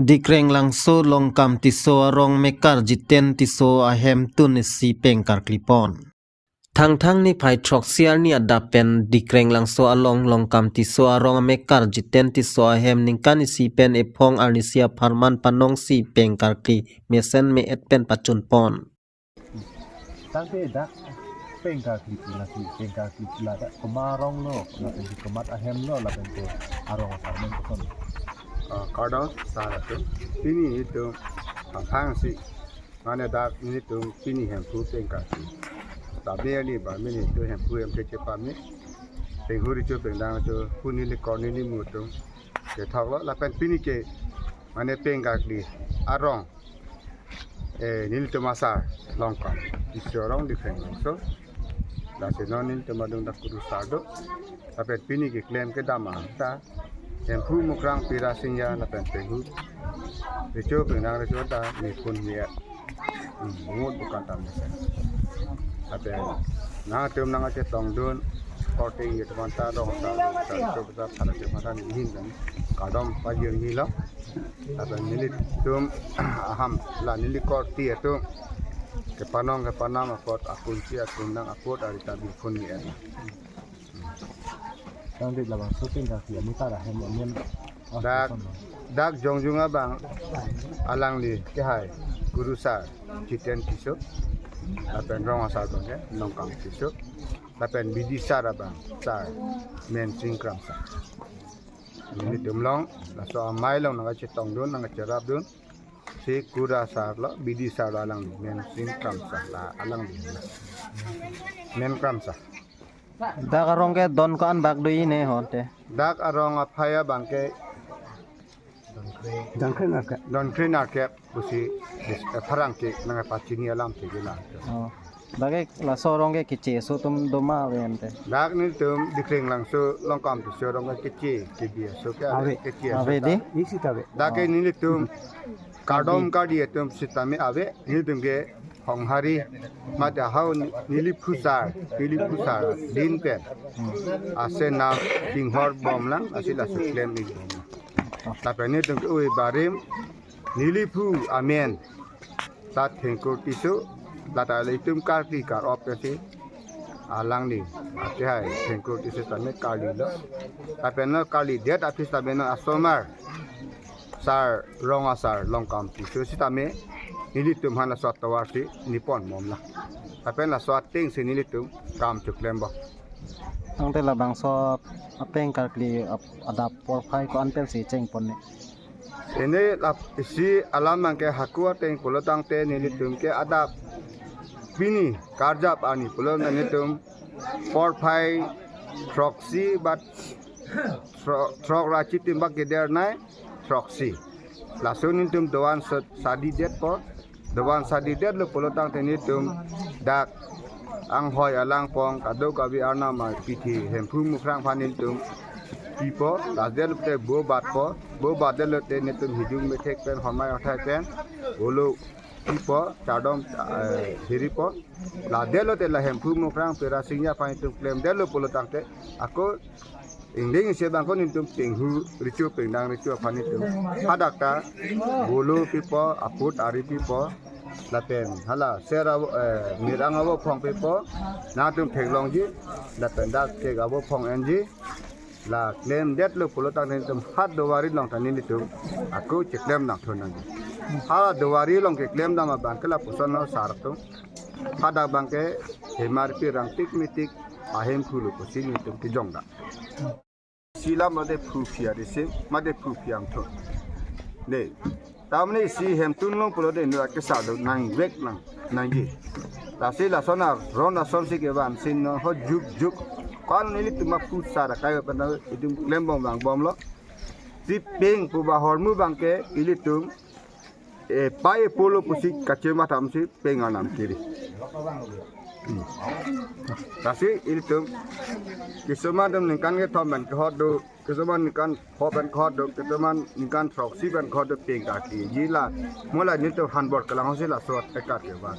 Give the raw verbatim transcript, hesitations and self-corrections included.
Dikrenglangso Longkam Tisso arong mekar Jiten Tisso ahemtun isi pengkarklipon. Thangthang niphai throksi arni adap pen Dikrenglangso along Longkam Tisso arong amekar Jiten Tisso ahem ningkan isi pen ephong arnisi apharman panongsi pengkarkli mesen me-et pen pachunpon. Tangte dak pengkarkli pula si, pengkarkli pula dak komat arong lo, lapen si komat ahem lo, lapen ke arong asar men koson. Ah, kardom, sar atum. Pini itum aphrangsi, mane dak nelitum pini Hemphu pengkarkli. Tabi ani ba mini itum Hemphu hem kechepame. Penghur cho pengdang cho, pu neli kor neli mutum. Kethok lo, lapen pini ke, mane pengkarkli arong. Eh, nelitum asar Longkam Tisso arong Dikrenglangso. Lasi non nelitum adung dak kurusar do. Lapen pini keklem kedam ta Hemphu Mukrang Pira Singya lapen Penghur recho pengdang recho ta mepun me-et. Hmm, ngut bukan tam mesen. Lapen nangtum nangkachetongdun korte ingjirman ta rong asar, asar recho asar phara ke mata nihin dan kardom pajirnilo. Lapen nelitum aham la neli korte atum kepanong kepanam apot, akunchi akundang apot ari ta mepun me-et. Tangte labangso pengkarkli amutar ahem amen. Dak, dak jongjung abang alangli kehai kurusar Jiten Tisso, lapen rong asar abang ke Longkam Tisso, lapen bidisar abang sar Mensing Kramsa. Nelitum along, laso amei along nangkachetongdun, nangkacherapdun. Si kurusar lo, bidisar lo alangli, Mensing Kramsa la alangli. Men Kramsa. Dak arong ke don ko-an bak do-i ne ho te? Dak arong aphai abang ke Dongkre Narkep. Dongkre Narkep pusi dis-, eh, pherangke nangpachini alam thekji la. Oh. Dak ke laso arong ke keche aso atum doma ave ante. Dak nelitum Dikrenglangso Longkam Tisso arong ke keche, kebi aso ke ave. Ave. Keche aso ave ta di? Isi ta ave. Dak ke nelitum kardom kardi atum sitame ave, nelitum ke Honghari, mate hau neli phusar, neli phusar din pen. Hmm. Asen na tinghor bomlang, lasi laso klem ik bomlang. Lapen nelitum ke ui barim, neli phu amen. Ta Thengkur Tisso, lata le itum karkli kar-op ke si alangli. Ate hai Thengkur Tisso tame karlilo. Lapen non karlidet aphi tame non asomar sar rong asar Longkam Tisso sitame nelitum aphan laso atovar si nepon bomlang. Lapen laso ateng si nelitum kam cheklempo. Tangte labangso apengkarkli ap-, adap porphai ko-an pensi chengpon ne? Ini lap isi alam abang ke hako ateng pulo tangte nelitum ke adap pini karjap arni pulo nelitum porphai throksi bat thro-, throk ra chitim bak keder nai throksi. Laso nelitum doan sa-, sadidetpo. Doan sadidetlo pulo tangte nelitum dak anghoi alang pong kadokave arnam apithi Hemphu Mukrang aphan nelitum pipo, lasi detlo te bo batpo, bo bat detlo te nelitum hijung methek pen hormai othai pen olo pipo, chardom, eh, hiripo. La detlo te la Hemphu Mukrang Pira Singya aphan nelitum klemdetlo pulo tangte ako ingdeng isi abang ko nelitum Penghur recho pengdang recho aphan nelitum hadak ta bolo pipo, aput ari pipo, lapen hala ser avo, eh, mirang avo phong pipo, nangtum theklongji, lapen dak kek avo phong enji, la klemdetlo pulo tangte nelitum ha Dowari along ta nelitum ako cheklem nangthon nangji. Ha Dowari along keklem dam abang ke lapuson lo sar atum. Hadak abang ke Hemarpi rangtik mitik ahem khulo pusi nelitum kejong dak. Isi alam mate phu phiar isi, mate phu phiar thon. Ne, tamne isi hemtun along pulote inut akesar do nangvek nang, nangji. Lasi lason aron asonsi kevan sin non ho juk juk. Ko-an nelitum aphu sar akai pen itum klembom vangbomlo. Si peng pu ba hormu abang ke ilitum eh, pai pulo pusi kachema thamsi peng anam kiri. Hmm. Lasi ilitum, kisoma atum ningkan kethom pen kehot do, kisoma ningkan pho pen kehot do, kisoma ningkan throksi pen kehot do peng kaki. Jila, mula nelitum hanbor kelang hosi laso ekat kevan.